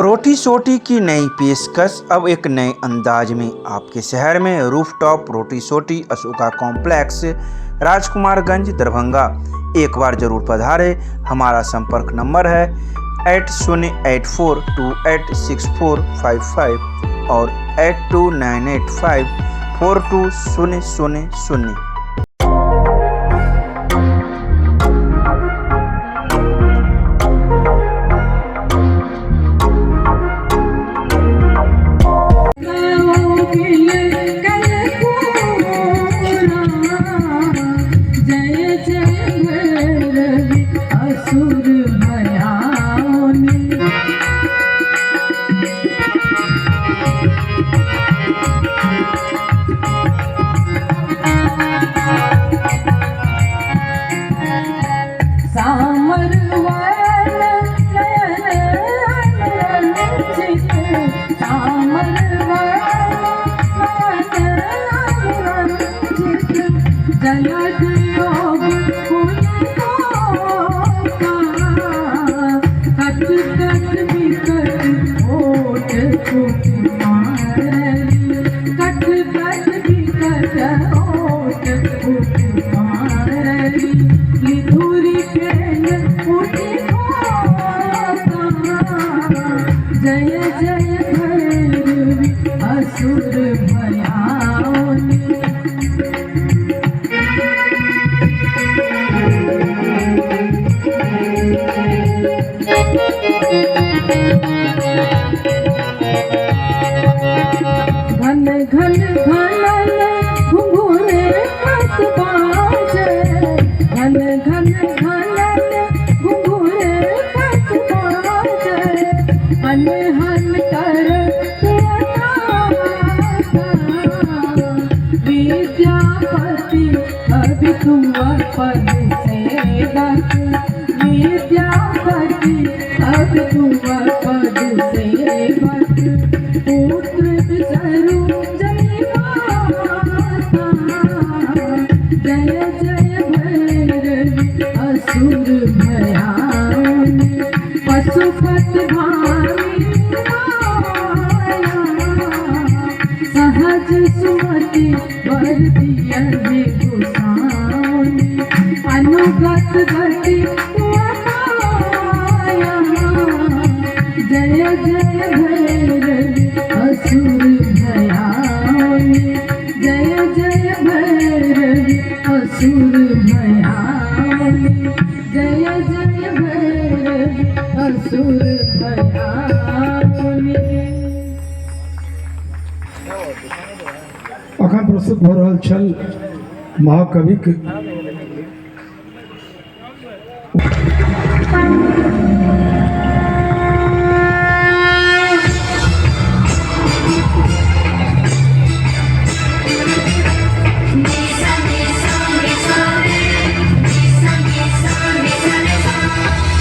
रोटी सोटी की नई पेशकश अब एक नए अंदाज में आपके शहर में रूफटॉप रोटी सोटी, अशोका कॉम्प्लेक्स, राजकुमारगंज, दरभंगा। एक बार जरूर पधारे। हमारा संपर्क नंबर है 8084286455 और 8298542000। जय जय भैरवी असुर भयाउनि। सामर वन नयन अनुरंजित, सामर वन नयन अनुरंजित, जलद योग कुल कट कट विकट ओट कुट मारली, कट कट विकट ओट कुट मारली, लिधुरी केल उठि खोता। जय जय भैरवी असुर भयाउनि। घन घन घनन घुंघुरे कत बाजे, घन घन घनन घुंघुरे कत बाजे, हन हन कर विद्यापति कवि तुअ पद सेवक, विद्यापति कवि तुअ पद सेवक, पुत्र बिसरु जनि माता। जय जय भैरवी असुर भयाउनि, पशुपत भामिनी माया, सहज सुमति बर दियहि गोसाउनि, अनुगत गति तुअ पाया। जय जय भैरवी असुर भयाउनि, जय जय भैरवी असुर भयाउनि, जय जय भैरवी असुर भयाउनि। अखन प्रस्तुत भऽ रहल छल महाकविक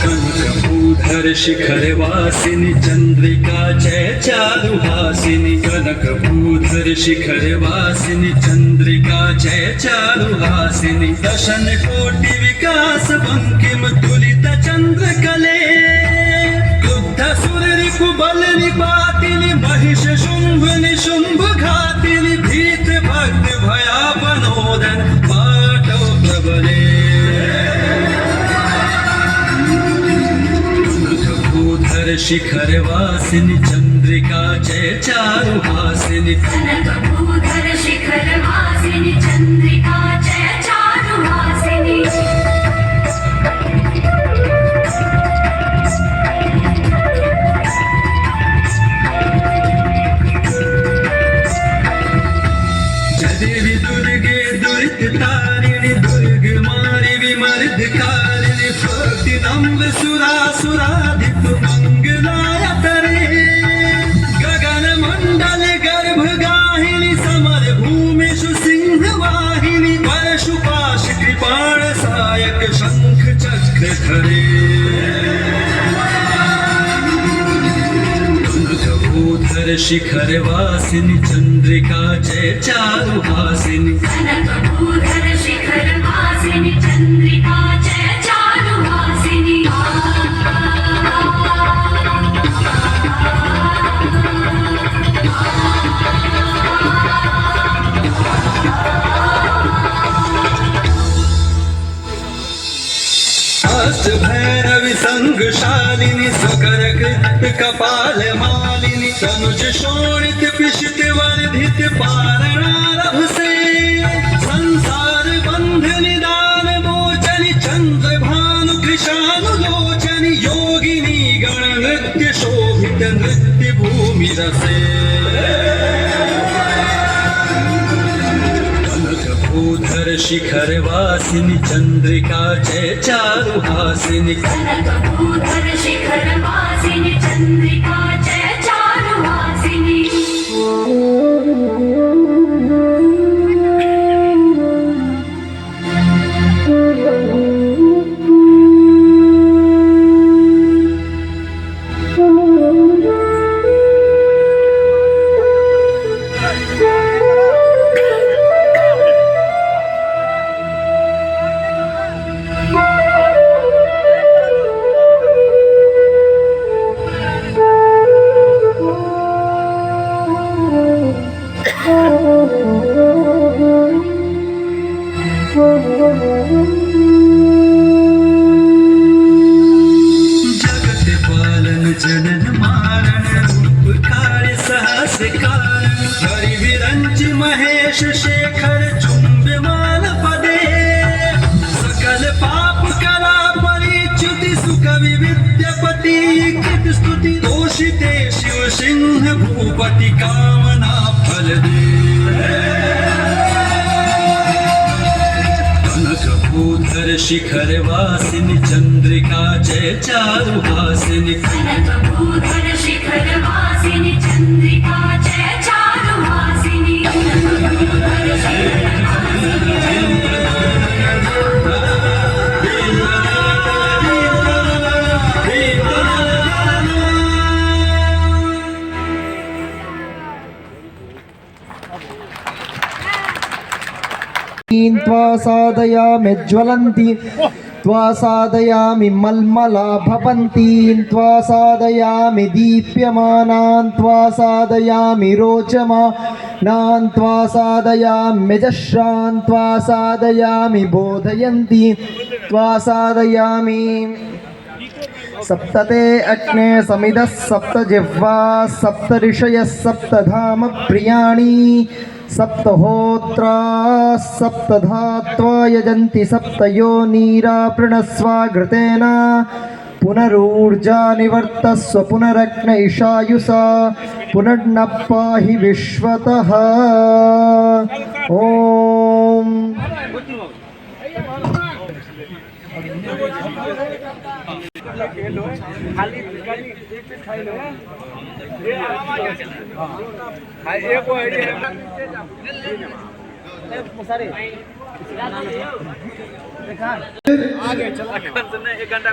कनकभूधर शिखर वासिनी चंद्रिका जय चारुहासिनी। कनकभूधर शिखर वासिनी चंद्रिका जय चारुहासिनी। दशन कोटि विकास बंकिम तुलित चंद्र कले, क्रुद्ध सुर रिपु बल निपातिनी, महिष शुंभ निशुंभ घातिनी, भीत भक्त भयापनोदन पाटव प्रबले। भूधर शिखर वासिनी चंद्रिका जय चारुहासिनी। कनकभूधर शिखर वासिनि चंद्रिका जय चारुहासिनि। जय देवी दुर्गे दुरित तारिणी, दुर्ग मारि विमर्द कारिणी, भक्ति नम्र सुरा सुराधिप मंगलायतरे, गगन मंडल गर्भ गाहिनी, समर भूमि सुसिंह वाहिनी, परशुपाश कृपाण सायक शंख चक्र धरे। भूधर शिखर वासिनी चंद्रिका जय चारुहासिनी। कनकभूधर शिखर वासिनि चंद्रिका जय चारुहासिनि। कपाल मालिनी। तनुज शोणित पिशित वर्धित पारणारभ से, संसार बंध निदान मोचनि चंद्र भानु कृशानु लोचनि, योगिनी गण नृत्य शोभित नृत्य भूमि रसे। कनक भूधर शिखर वासिनी चंद्रिका जय चारु हासिनी। कनकभूधर शिखर वासिनि चंद्रिका जय चारुहासिनि। जगत पालन जनन मारण रूप कार्य सहस कारण, हरि विरंच महेश शेखर चुंबमान पदे। सकल पाप कला परिच्युति सुकवि विद्यापति कृत स्तुति, तोषिते शिव सिंह भूपति कामना फल दे। कनक भूधर शिखर वासिनी चंद्रिका जय चारु हासिनी। कनकभूधर शिखर वासिनि चंद्रिका जय चारुहासिनि। कनकभूधर शिखर वासिनि त्वा साधयामि ज्वलन्ति त्वा साधयामि मल्मला भवन्ति त्वा साधयामि दीप्यमानान् त्वा साधयामि रोचमानान् त्वा साधयाम्यजस्रान् त्वा साधयामि बोधयन्ति त्वा साधयामि। सप्तते अग्ने समिदः सप्त जिह्वा सप्त ऋषयः सप्त धाम प्रियाणि सप्त होत्रा सप्त धात्वा यजन्ति सप्त योनीरापृणस्वा घृतेन पुनरूर्जा निवर्तस्व पुनरग्न इषायुषा पुनर्नः पाहि विश्वतः। ॐ।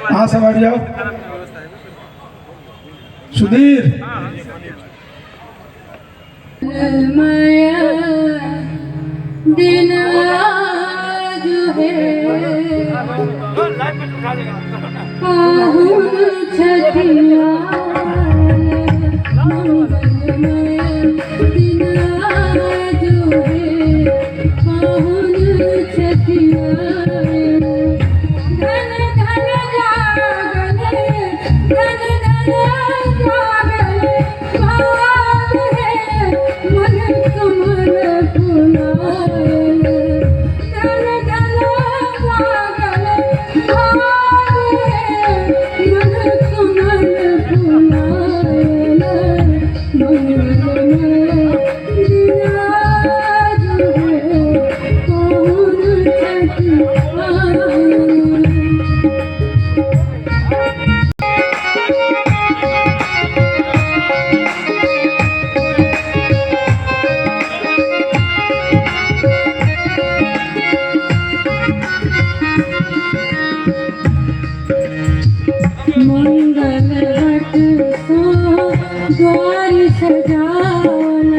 अहाँ सब आबि जाउ। सुधीर। मय दिन आज है पाहुन छठिया, मंगलमय दिन आज है पाहुन छठिया। धन धन जागले, धन धन जागले भाग है, मन कमल फुलाए। धन धन जागले भाग है, मन कमल फुलाए। मंगलमय दिन आज है पाहुन छठिया। मंगल घट सो द्वार सजावल,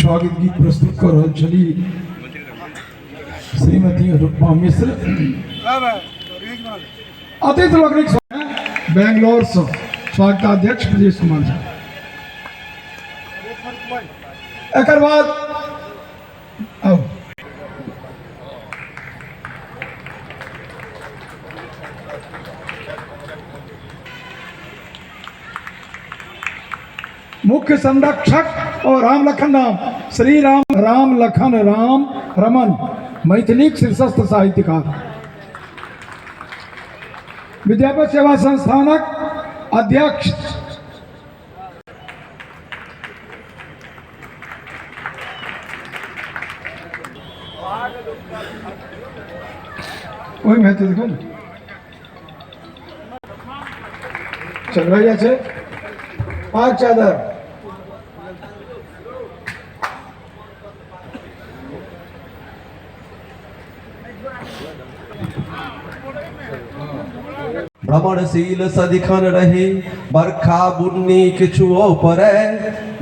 स्वागत गीत प्रस्तुत कऽ रहल छली श्रीमती रुपमा मिश्र। अतिथि लोकनिक बेंगलोर से स्वागताध्यक्ष ब्रजेश कुमार झा। एकर बाद आउ मुख्य संरक्षक और राम लखन राम, श्री राम राम लखन राम रमन, मैथिलीक शीर्षस्थ साहित्यकार, विद्यापति सेवा संस्थानक अध्यक्ष। ओहिमे हेतै देखो ने, चल रही छै पाँच चादर। भ्रमणशील सदिखन रही, बरखा बुन्नी किछुओ पड़े,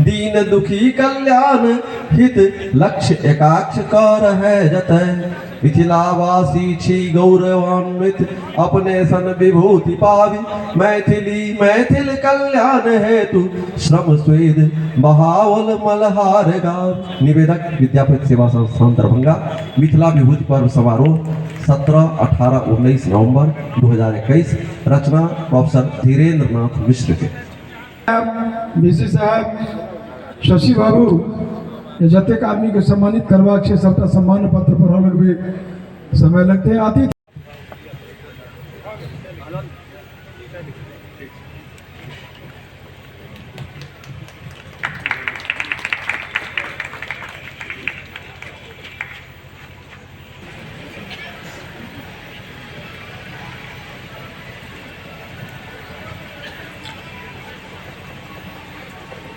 दीन दुखी कल्याण हित लक्ष्य एकाक्ष कर है जतय। मिथिलावासी छी गौरवान्वित, अपने सन विभूति पाबी, मैथिली मैथिल कल्याण हेतु श्रम स्वेद बहावल मल्हार गाव। निवेदक विद्यापति सेवा संस्थान दरभंगा। मिथिला विभूति पर्व समारोह 17, 18, 19 नवंबर 2021। रचना प्रोफेसर धीरेन्द्र नाथ मिश्र के। बीसी साहब, शशि बाबू, ये जतेक आदमी के सम्मानित करबाक छै, सबटा सम्मान पत्र पढ़ऽ लगबै, समय लगतै। अतिथि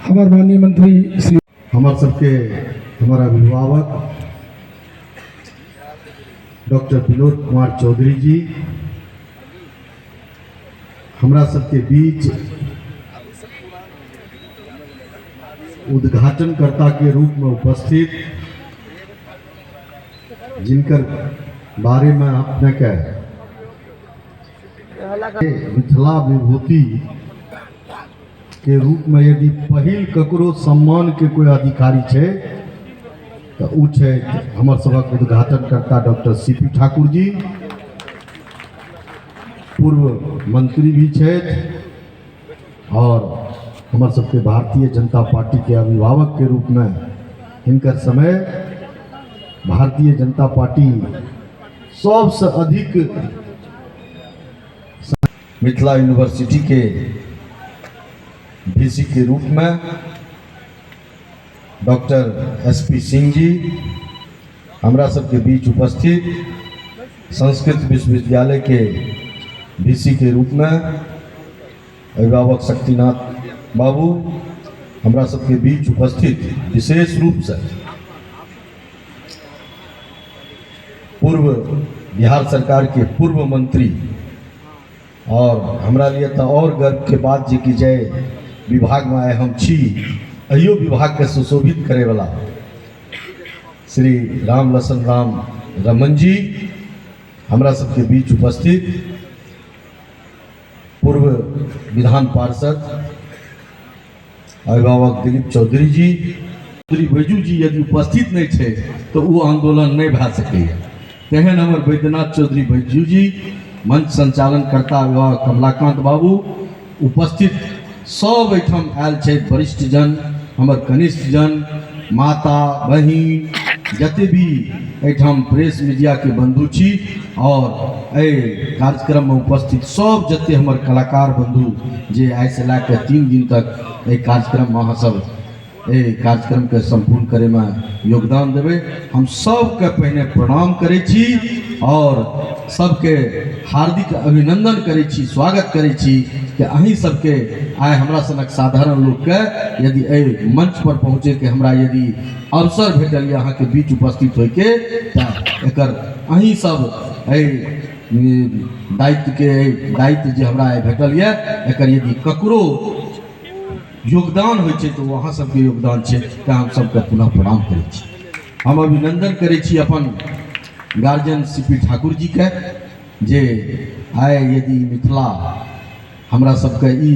हमर माननीय मंत्री श्री हमर सबके हमर अभिभावक डॉक्टर विनोद कुमार चौधरी जी हमरा सबके बीच उद्घाटनकर्ता के रूप में उपस्थित, जिनकर बारे में अपने के मिथिला विभूति के रूप में यदि पहिल ककरो सम्मान के कोई अधिकारी छै तऽ ओ छै हमर सभक उद्घाटनकर्ता doctor C P Thakur ji. पूर्व मंत्री भी छथि और हमर सबके भारतीय जनता पार्टी के अभिभावक के रूप में हिनकर समय भारतीय जनता पार्टी सबसे अधिक मिथिला यूनिवर्सिटी के वीसी के रूप में डॉक्टर एस पी सिंह जी, हमरा सबके बीच उपस्थित संस्कृत विश्वविद्यालय के वीसी के रूप में अभिभावक शक्तिनाथ बाबू, हमरा सबके बीच उपस्थित विशेष रूप से पूर्व बिहार सरकार के पूर्व मंत्री और हमरा लिए तऽ और गर्व के बात जे कि जय विभाग में आइ हम छी, अहियो विभाग के सुशोभित करे वाला श्री राम लसन राम रमन जी, हमरा सबके बीच उपस्थित पूर्व विधान पार्षद अभिभावक दिलीप चौधरी जी, चौधरी बैजू जी यदि उपस्थित नहि छै तऽ ओ आंदोलन नहि भए सकैए, तेहन हमर बैद्यनाथ चौधरी बैजू जी, मंच संचालनकर्ता अभिभावक कमलाकांत बाबू, उपस्थित सब एहिठाम आयल छै वरिष्ठ जन, हमर कनिष्ठ जन, माता बहिन, जते भी एहिठाम प्रेस मीडियाके बंधु छी और एहि कार्यक्रममे उपस्थित सब जते हमर कलाकार बंधु जे आइसँ लए कऽ 3 दिन तक एहि कार्यक्रममे अहाँ सब एहि कार्यक्रमके सम्पूर्ण करैमे योगदान देबै, हम सबके पहिने प्रणाम करै छी और सबके हार्दिक अभिनंदन करै छी, स्वागत करै छी कि अहीं सबके आइ हमरा सनक साधारण लोकके यदि एहि मंच पर पहुँचैके हमरा यदि अवसर भेटल यऽ अहाँके बीच उपस्थित होइके, तऽ एकर अहीं सब एहि दायित्वके, एहि दायित्व जे हमरा आइ भेटल यऽ, एकर यदि ककरो योगदान होइ छै तऽ ओ अहाँ सबके योगदान छै। तेँ हम सबके पुनः प्रणाम करै छी। हम अभिनन्दन करै छी अपन गार्जियन सी पी ठाकुर जीके, जे आइ यदि मिथिला हमरा सबके ई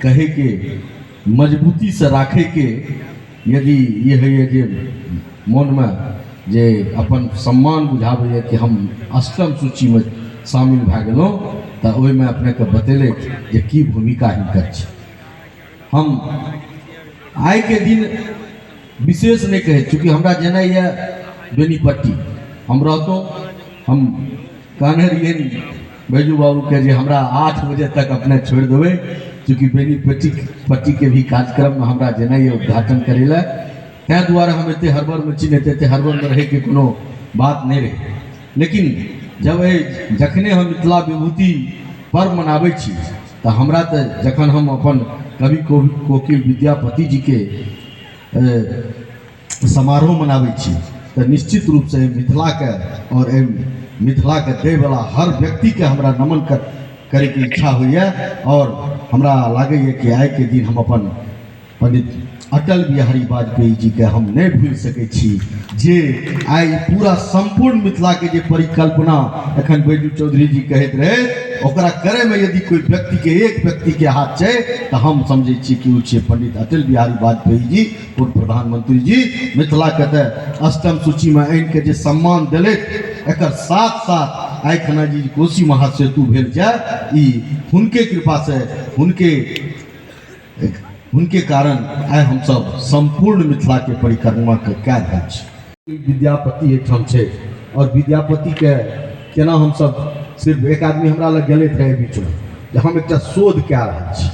कहैके मजबूतीसँ राखैके यदि ई होइए जे मोनमे जे अपन सम्मान बुझाबैए कि हम अष्टम सूचीमे शामिल भए गेलहुँ, तऽ ओहिमे अपनेके बतेलथि जे की भूमिका हिनकर छै। हम आइके दिन विशेष नहि कहै, चूँकि हमरा जेनाइ यऽ बेनीपट्टी, हम रहतहुँ, हम कहने रहियै बैजू बाबूके जे हमरा 8 बजे तक अपने छोड़ि देबै, चूँकि बेनीपट्टी पट्टीके भी कार्यक्रममे हमरा जेनाइ यऽ उद्घाटन करै लए, ताहि दुआरे हम एतेक हड़बड़मे छी, नहि तऽ एतेक हड़बड़मे रहैके कोनो बात नहि रहै। लेकिन जब एहि जखने हम मिथिला विभूति पर्व मनाबै छी तऽ हमरा तऽ जखन हम अपन कवि कोकिल विद्यापति जीके समारोह मनाबै छी तऽ निश्चित रूपसँ एहि मिथिलाके आओर एहि मिथिलाके दैवला हर व्यक्तिके हमरा नमन करैके इच्छा होइए। आओर हमरा लागैए कि आइके दिन हम अपन पंडित अटल बिहारी वाजपेयी जीके हम नहि भूलि सकै छी, जे आइ पूरा सम्पूर्ण मिथिलाके जे परिकल्पना एखन बैजू चौधरी जी कहैत रहै, ओकरा करैमे यदि कोइ व्यक्तिके एक व्यक्तिके हाथ छै तऽ हम समझै छी कि ओ छियै पंडित अटल बिहारी वाजपेयी जी, पूर्व प्रधानमंत्री जी। मिथिलाके तऽ अष्टम सूचीमे आनिके जे सम्मान देलथि, एकर साथ साथ आइ खना जी कोसी महासेतु भेल जाय, ई हुनके कृपासँ, हुनके हुनके कारण आइ हमसभ सम्पूर्ण मिथिलाके परिक्रमा कए रहल छी। विद्यापति एहिठाम छै आओर विद्यापतिके केना हमसभ सिर्फ एक आदमी हमरा लग गेलथि रहै बीचमे जे हम एकटा शोध कए रहल छी।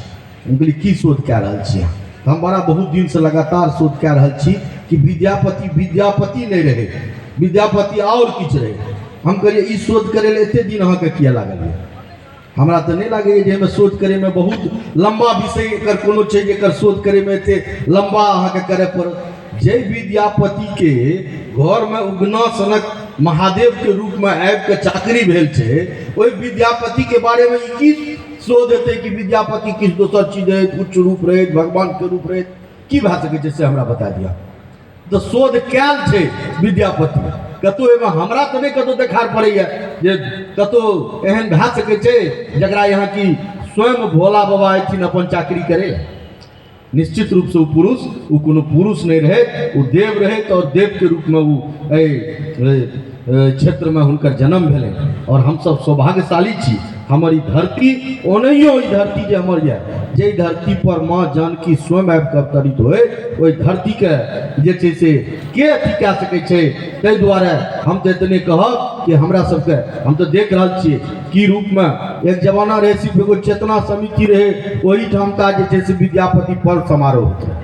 हम कहलियै की शोध कए रहल छी अहाँ? तऽ हम बड़ा बहुत दिनसँ लगातार शोध कए रहल छी कि विद्यापति विद्यापति नहि रहै, विद्यापति आओर किछु रहै। हम कहलियै ई शोध करै लए एते दिन अहाँके किया लागल यऽ? हमरा तऽ नहि लागैए जे एहिमे शोध करैमे बहुत लम्बा विषय एकर कोनो छै जे एकर शोध करैमे एते लम्बा अहाँके करय पड़त। जाहि विद्यापतिके घरमे उगना सनक महादेवके रूपमे आबिके चाकरी भेल छै, ओहि विद्यापतिके बारेमे ई की शोध हेतै कि विद्यापति किछु दोसर चीज रहै, उच्च रूप रहै, भगवानके रूप रहै, की भए सकै छै से हमरा बता दिअ। तऽ शोध कयल छै विद्यापति कतहु एहिमे हमरा तऽ नहि कतहु देखार पड़ैए जे कतहु एहन भए सकै छै जकरा यहाँ कि स्वयं भोला बाबा अयथिन अपन चाकरी करै लए। निश्चित रूपसँ ओ पुरुष ओ कोनो पुरुष नहि रहै, ओ देव रहै आओर देवके रूपमे ओ एहि क्षेत्रमे हुनकर जन्म भेलै। आओर हमसभ सौभाग्यशाली छी, हमर ई धरती ओनाहियो ई धरती जे हमर यऽ, जाहि धरतीपर माँ जानकी स्वयं आबि कऽ अवतरित होय, ओहि धरतीके जे छै से के अथी कए सकै छै। ताहि दुआरे हम तऽ एतने कहब कि हमरा सबके हम तऽ देख रहल छियै की रूपमे एक जमाना रहै सिर्फ एगो चेतना समिति रहै, ओहिठामका जे छै से विद्यापति पर्व समारोह होइत रहै।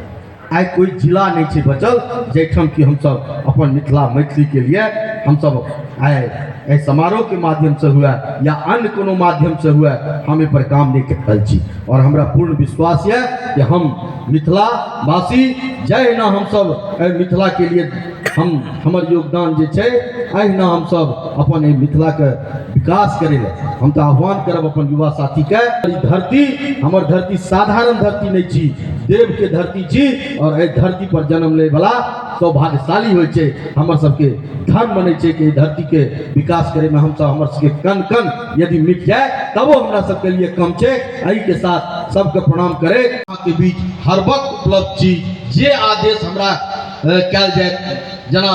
आइ कोइ जिला नहि छै बचल जाहिठाम कि हमसभ अपन मिथिला मैथिलीके लिए हमसभ आइ एहि समारोहके माध्यमसँ हुए या अन्य कोनो माध्यमसँ हुए हम एहिपर काम नहि कऽ रहल छी। आओर हमरा पूर्ण विश्वास यऽ कि हम मिथिलावासी जहिना हमसभ एहि मिथिलाके लिए हम हमर योगदान जे छै अहिना हमसभ अपन एहि मिथिलाके विकास करै लए हम तऽ आह्वान करब अपन युवा साथीके। ई धरती हमर धरती साधारण धरती नहि छी, देवके धरती छी और एहि धरती पर जन्म लै वाला सौभाग्यशाली होइ छै। हमर सबके धर्म बनै छै कि एहि धरतीके विकास करैमे हमसब हमर सबके कण कण यदि मिट जाए तबो हमरा सबके लिए कम छै। एहिके साथ सबके प्रणाम करे के बीच हर वक्त उपलब्ध छी, जे आदेश हमरा कयल जाय। जेना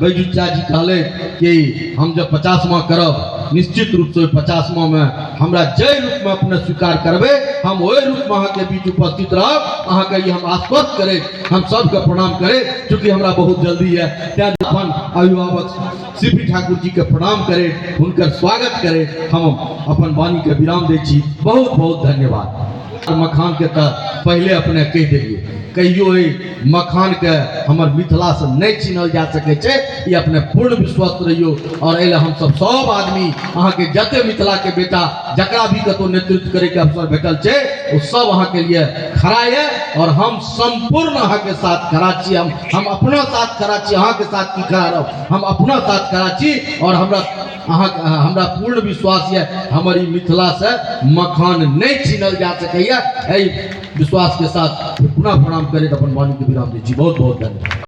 बैजू जी कहले कि हम जब 50वां करब, निश्चित रूपसँ ओहि 50वांमे हमरा जाहि रूपमे अपने स्वीकार करबै हम ओहि रूपमे अहाँके बीच उपस्थित रहब। अहाँके ई हम आश्वस्त करैत हम सबके प्रणाम करैत, चूँकि हमरा बहुत जल्दी यऽ, तैं अपन अभिभावक सी पी ठाकुर जीके प्रणाम करैत हुनकर स्वागत करैत हम अपन वाणीके विराम दै छी। बहुत बहुत धन्यवाद। मखानके तऽ पहिले अपने कहि देलियै, कहियो एहि मखानके हमर मिथिलासँ नहि छीनल जा सकै छै, ई अपने पूर्ण विश्वस्त रहियौ। आओर एहि लए हमसब सब आदमी अहाँके जते मिथिलाके बेटा जकरा भी कतौ नेतृत्व करैके अवसर भेटल छै ओ सब अहाँके लिए खड़ा यऽ और हम सम्पूर्ण अहाँके साथ खड़ा छी। हम अपना साथ खड़ा छी, अहाँके साथ की खड़ा रहब, हम अपना साथ खड़ा छी। और हमरा अहाँ हमरा पूर्ण विश्वास यऽ हमर ई मिथिला से मखान नहि छीनल जा सकैए। एहि विश्वास के साथ पुनः प्रणाम करैत अपन वाणी के विराम दै छी। बहुत बहुत धन्यवाद।